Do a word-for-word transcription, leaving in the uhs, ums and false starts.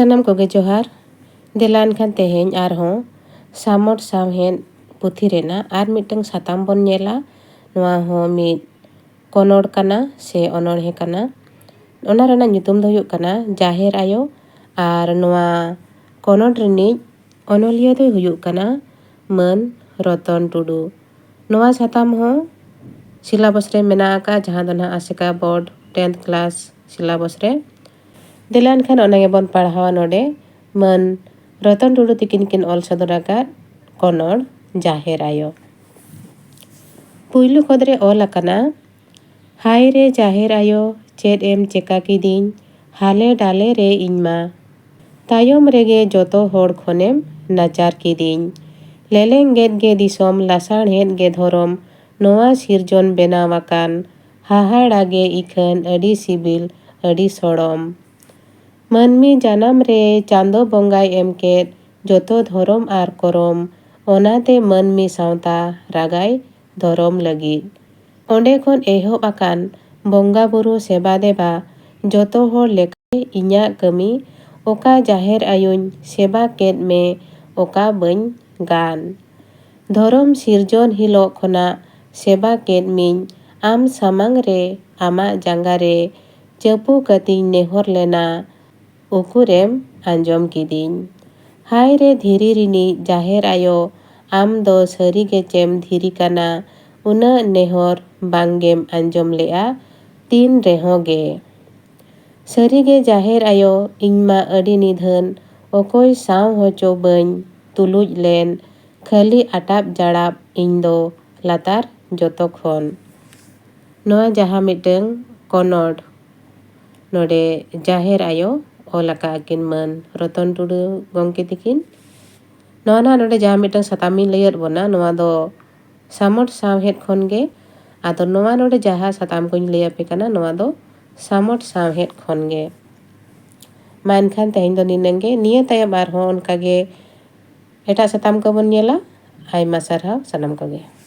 ᱥᱟᱱᱟᱢ ᱠᱚᱜᱮ ᱡᱚᱦᱟᱨ᱾ ᱫᱮᱞᱟ ᱮᱱᱠᱷᱟᱱ ᱛᱮᱦᱮᱧ ᱟᱨᱦᱚᱸ ᱥᱟᱢᱚᱴ ᱥᱟᱶᱦᱮᱫ ᱯᱩᱛᱷᱤ ᱨᱮᱱᱟᱜ ᱟᱨ ᱢᱤᱫᱴᱟᱝ ᱥᱟᱛᱟᱢ ᱵᱚᱱ ᱧᱮᱞᱟ᱾ ᱱᱚᱣᱟ ᱦᱚᱸ ᱢᱤᱫ ᱠᱚᱱᱚᱲ ᱠᱟᱱᱟ ᱥᱮ ᱚᱱᱚᱬᱦᱮ ᱠᱟᱱᱟ᱾ ᱚᱱᱟ ᱨᱮᱱᱟᱜ ᱧᱩᱛᱩᱢ ᱫᱚ ᱦᱩᱭᱩᱜ ᱠᱟᱱᱟ ᱡᱟᱦᱮᱨ ᱟᱭᱳ᱾ ᱟᱨ ᱱᱚᱣᱟ ᱠᱚᱱᱚᱲ ᱨᱤᱱᱤᱡ ᱚᱱᱚᱞᱤᱭᱟᱹ ᱫᱚᱭ ᱦᱩᱭᱩᱜ ᱠᱟᱱᱟ ᱢᱟᱹᱱ ᱨᱚᱛᱚᱱ ᱴᱩᱰᱩ᱾ ᱱᱚᱣᱟ ᱥᱟᱛᱟᱢ ᱦᱚᱸ ᱥᱤᱞᱟᱵᱚᱥ ᱨᱮ ᱢᱮᱱᱟᱜ ᱟᱠᱟᱫᱼᱟ, ᱡᱟᱦᱟᱸ ᱫᱚ ᱱᱟᱦᱟᱜ ᱟᱥᱮᱠᱟ ᱵᱳᱨᱰ ᱴᱮᱱᱛᱷ ᱠᱞᱟᱥ ᱥᱤᱞᱟᱵᱚᱥ ᱨᱮ᱾ ᱫᱮᱞᱟ ᱮᱱᱠᱷᱟᱱ ᱚᱱᱟ ᱜᱮᱵᱚᱱ ᱯᱟᱲᱦᱟᱣᱟ ᱱᱚᱰᱮ᱾ ᱢᱟᱹᱱ ᱨᱚᱛᱚᱱ ᱴᱩᱰᱩ ᱛᱤᱠᱤᱱ ᱠᱤᱱ ᱚᱞ ᱥᱚᱫᱚᱨ ᱟᱠᱟᱫ ᱠᱚᱱᱚᱲ ᱡᱟᱦᱮᱨ ᱟᱭᱳ᱾ ᱯᱩᱭᱞᱩ ᱠᱷᱚᱫ ᱨᱮ ᱚᱞ ᱟᱠᱟᱱᱟ, ᱦᱟᱭ ᱨᱮ ᱡᱟᱦᱮᱨ ᱟᱭᱳ, ᱪᱮᱫ ᱮᱢ ᱪᱮᱠᱟ ᱠᱤᱫᱤᱧ, ᱦᱟᱞᱮ ᱰᱟᱞᱮ ᱨᱮ ᱤᱧ ᱢᱟ᱾ ᱛᱟᱭᱚᱢ ᱨᱮᱜᱮ ᱡᱚᱛᱚ ᱦᱚᱲ ᱠᱷᱚᱱᱮᱢ ᱱᱟᱪᱟᱨ ᱠᱤᱫᱤᱧ᱾ ᱞᱮᱞᱮᱝ ᱜᱮᱫ ᱜᱮ ᱫᱤᱥᱚᱢ, ᱞᱟᱥᱟᱬᱦᱮᱫ ᱜᱮ ᱫᱷᱚᱨᱚᱢ, ᱱᱚᱣᱟ ᱥᱤᱨᱡᱚᱱ ᱵᱮᱱᱟᱣ ᱟᱠᱟᱱ ᱦᱟᱦᱟᱲᱟ ᱜᱮ ᱤᱠᱷᱟᱹᱱ ᱟᱹᱰᱤ ᱥᱤᱵᱤᱞ, ᱟᱹᱰᱤ ᱥᱚᱲᱚᱢ᱾ ᱢᱟᱹᱱᱢᱤ ᱡᱟᱱᱟᱢ ᱨᱮ ᱪᱟᱸᱫᱚ ᱵᱚᱸᱜᱟᱭ ᱮᱢ ᱠᱮᱫ ᱡᱚᱛᱚ ᱫᱷᱚᱨᱚᱢ ᱟᱨ ᱠᱚᱨᱚᱢ, ᱚᱱᱟᱛᱮ ᱢᱟᱹᱱᱢᱤ ᱥᱟᱶᱛᱟ ᱨᱟᱜᱟᱭ ᱫᱷᱚᱨᱚᱢ ᱞᱟᱹᱜᱤᱫ᱾ ᱚᱸᱰᱮ ᱠᱷᱚᱱ ᱮᱦᱚᱵ ᱟᱠᱟᱱ ᱵᱚᱸᱜᱟ ᱵᱩᱨᱩ ᱥᱮᱵᱟ ᱫᱮᱵᱟ, ᱡᱚᱛᱚ ᱦᱚᱲ ᱞᱮᱠᱟᱛᱮ ᱤᱧᱟᱹᱜ ᱠᱟᱹᱢᱤ, ᱚᱠᱟ ᱡᱟᱦᱮᱨ ᱟᱭᱳᱧ ᱥᱮᱵᱟ ᱠᱮᱫ ᱢᱮ, ᱚᱠᱟ ᱵᱟᱹᱧ ᱜᱟᱱ᱾ ᱫᱷᱚᱨᱚᱢ ᱥᱤᱨᱡᱚᱱ ᱦᱤᱞᱳᱜ ᱠᱷᱚᱱᱟᱜ ᱥᱮᱵᱟ ᱠᱮᱫ ᱢᱤᱧ, ᱟᱢ ᱥᱟᱢᱟᱝ ᱨᱮ ᱟᱢᱟᱜ ᱡᱟᱸᱜᱟ ᱨᱮ ᱪᱟᱹᱯᱩ ᱠᱟᱛᱤᱧ ᱱᱮᱦᱚᱨ ᱞᱮᱱᱟ, ᱩᱠᱩᱨᱮᱢ ᱟᱸᱡᱚᱢ ᱠᱤᱫᱤᱧ᱾ ᱦᱟᱭ ᱨᱮ ᱫᱷᱤᱨᱤ ᱨᱤᱱᱤᱡ ᱡᱟᱦᱮᱨ ᱟᱭᱳ, ᱟᱢ ᱫᱚ ᱥᱟᱹᱨᱤ ᱜᱮᱪᱮᱢ ᱫᱷᱤᱨᱤ ᱠᱟᱱᱟ, ᱩᱱᱟᱹᱜ ᱱᱮᱦᱚᱨ ᱵᱟᱝᱜᱮᱢ ᱟᱸᱡᱚᱢ ᱞᱮᱜᱼᱟ ᱛᱤᱱ ᱨᱮᱦᱚᱸ ᱜᱮ᱾ ᱥᱟᱹᱨᱤ ᱜᱮ ᱡᱟᱦᱮᱨ ᱟᱭᱳ, ᱤᱧ ᱢᱟ ᱟᱹᱰᱤ ᱱᱤᱫᱷᱟᱹᱱ, ᱚᱠᱚᱭ ᱥᱟᱶ ᱦᱚᱸᱪᱚ ᱵᱟᱹᱧ ᱛᱩᱞᱩᱡ ᱞᱮᱱ, ᱠᱷᱟᱹᱞᱤ ᱟᱴᱟᱯ ᱡᱟᱲᱟᱯ ᱤᱧ ᱫᱚ ᱞᱟᱛᱟᱨ ᱡᱚᱛᱚ ᱠᱷᱚᱱ᱾ ᱱᱚᱣᱟ ᱡᱟᱦᱟᱸ ᱢᱤᱫᱴᱟᱹᱝ ᱠᱚᱱᱚᱰ ᱱᱚᱰᱮ ᱡᱟᱦᱮᱨ ᱟᱭᱳ ᱚᱞ ᱟᱠᱟᱫ ᱟᱹᱠᱤᱱ ᱢᱟᱹᱱ ᱨᱚᱛᱚᱱ ᱴᱩᱰᱩ ᱜᱚᱢᱠᱮ ᱛᱤᱠᱤᱱ᱾ ᱱᱚᱣᱟ ᱱᱟᱦᱟᱜ ᱱᱚᱰᱮ ᱡᱟᱦᱟᱸ ᱢᱤᱫᱴᱟᱹᱝ ᱥᱟᱛᱟᱢ ᱤᱧ ᱞᱟᱹᱭᱟᱫ ᱵᱚᱱᱟ, ᱱᱚᱣᱟ ᱫᱚ ᱥᱟᱢᱚᱴ ᱥᱟᱶᱦᱮᱫ ᱠᱷᱚᱱ ᱜᱮ᱾ ᱟᱫᱚ ᱱᱚᱣᱟ ᱱᱚᱰᱮ ᱡᱟᱦᱟᱸ ᱥᱟᱛᱟᱢ ᱠᱚᱧ ᱞᱟᱹᱭ ᱟᱯᱮ ᱠᱟᱱᱟ, ᱱᱚᱣᱟ ᱫᱚ ᱥᱟᱢᱚᱴ ᱥᱟᱶᱦᱮᱫ ᱠᱷᱚᱱ ᱜᱮ᱾ ᱢᱟ ᱮᱱᱠᱷᱟᱱ ᱛᱮᱦᱮᱧ ᱫᱚ ᱱᱤᱱᱟᱹᱝ ᱜᱮ᱾ ᱱᱤᱭᱟᱹ ᱛᱟᱭᱚᱢ ᱟᱨᱦᱚᱸ ᱚᱱᱠᱟ ᱜᱮ ᱮᱴᱟᱜ ᱥᱟᱛᱟᱢ ᱠᱚᱵᱚᱱ ᱧᱮᱞᱟ᱾ ᱟᱭᱢᱟ ᱥᱟᱨᱦᱟᱣ ᱥᱟᱱᱟᱢ ᱠᱚᱜᱮ᱾